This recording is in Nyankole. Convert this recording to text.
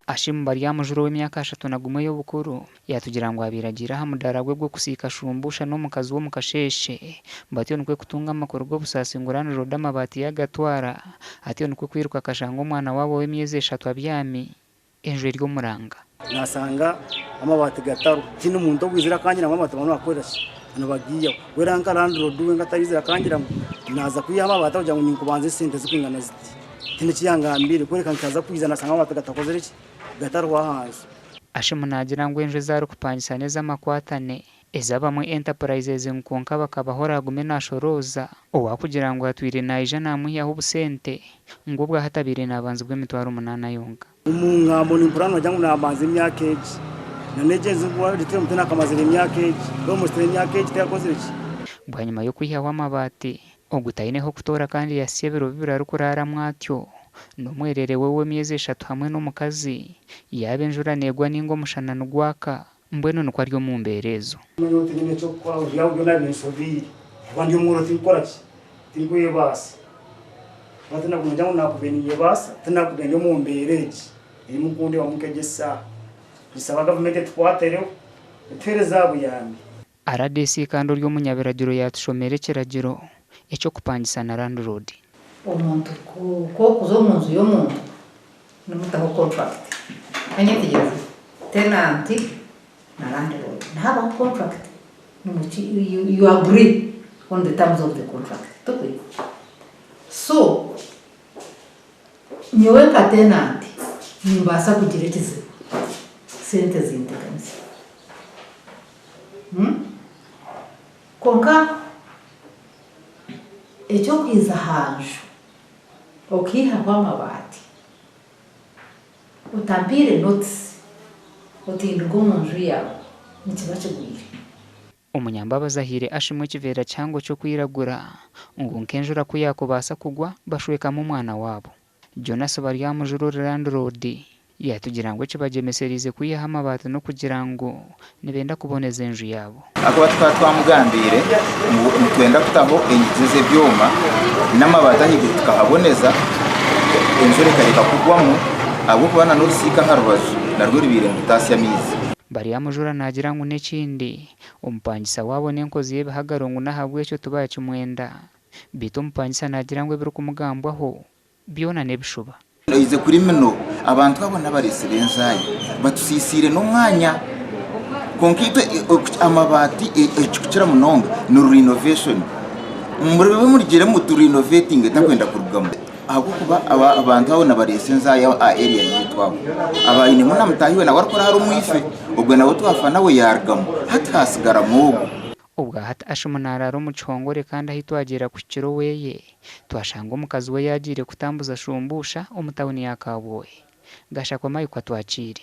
Ashim Baryamujura ow'emyaka 31 y'obukuru yatugira ngu abaire agiire aha mudaara gwe gw'okusiika shumbusha n'omukazi we omu kasheeshe batyo nikwo kutunga amakuru g'obusaasi ngu landlord amabaati yaagatwara atyo nikwo kwiruka akashanga omwana waabo ow'emyezi eshatu abyami enju eri omuranga. Naashanga amabaati gatariho tihaine omuntu owizire akangira ngu amabaati bariyo nibakoresa ki nibagiihaho. Weena nka landlord we ataraizire akangira ngu naaza kwihaho amabaati ago kugira ngu ninkubanza esente zirikwingana ziti. Tihaine eki yangambiire kureka nkaza kwija naashanga amabaati gatakozire ki gatariho ahansi. Ashimu naagira ngu enju ezi arikupangisa n'ez'amakwatane, ez'abamwe enterprises ngu kwonka bakabaho oraagume naashorooza owaakugira ngu atwire naija naamwihaho obusente ngu obwahati abaire naabanzibwa 800 yonka. Omu ngambo nimpurira nibagira ngu nabanza emyaka egi na n'egi enju ngu tinakamazire emyaka egi almost emyaka egi teyakozire ki. Bwanyima y'okwihaho amabaati, ogu taine h'okutoora kandi yahitsya ebiro bibiri arikuraaramu atyo n'omwereere we ow'emyezi eshatu hamwe n'omukazi, yaaba enjura neegwa ninga omushana nigwaka, mbwenu nikwo ari omu mbeera ezo. Nyowe tinyine eky'okukora ebyabo byona binshobeire ahakuba ndi omworo tinkukora ki, tinkwebaasa. Ahakuba tinakugira ngu nakubaire ninyebaasa tinakubaire ndi omu mbeera egi ei mukundeebamu nk'egi eshaaha. Nitusaba gavumenti etukwatireho etuheereze aha buyambi. Rdc kandi ori omunyabiragiro yaatushomera ekiragiro eky'okupangisa na landlord. Omuntu ku okuza omu nju y'omuntu nimutaho contract. Anyetegyereza tenant na landlord nihabaho contract you agree on the terms of the contract tikwe? So nyowe nka tenant nimbaasa kugira ekizibu sente zinteganisa. Kwonka eky'okwiza aha nju okaihaho amabaati otampaire notisi oti nduga omu nju yaawe nikiba kigwire. Omunyambabazi ahaire Ashimwe ekiveera kihango ky'okwiragura ngu nk'enjura ku yaakubaasa kugwa bashwekamu omwana waabo. Jonas Baryamujura ori landiroodi yaatugira ngu ekibagyemesereize kwihaho amabaati n'okugira ngu nibenda kuboneza enju yaabo. Ahakuba tukaba twamugambiire ngu nitwenda kutaho enyigi z'ebyoma n'amabaati ahaiguru tukahaboneza, enjura ekareka kugwamu ahabw'okuba na n'orusiika aha rubaju narwo rubaire nirutaasya amaizi. Baryamujura naagira ngu n'ekindi, omupangisa waabo n'enkozi y'ebihagaro ngu n'ahabw'ekyo tibaakimwenda. Beitu omupangisa naagira ngu ebirikumugambwaho byona n'ebishuba. Oize kuri mino, abantu abo n'abareetsi b'enzaaya batusiisiire n'omwanya. Kwonka itwe amabaati ekirikukira munonga ni renovation. Muribe murugire mutu renovatinge takwenda kurugamu ahabw'okuba abantu abo nibareetsa enzaaya aha area yaitu aho. Abainemu na mutaahi we nawe arikukora hariya omwife, obwo nawe twafa nawe yaarugamu hati haatsigaramu ogwo. Obwa hati Ashimu naaraara omu kihongore kandi ahi twagiira kuhikira oweye, twashanga omukazi we yaagiire kutambuza shumbusha omu tauni ya Kabwohe. Gashakwa Mike atwakiire.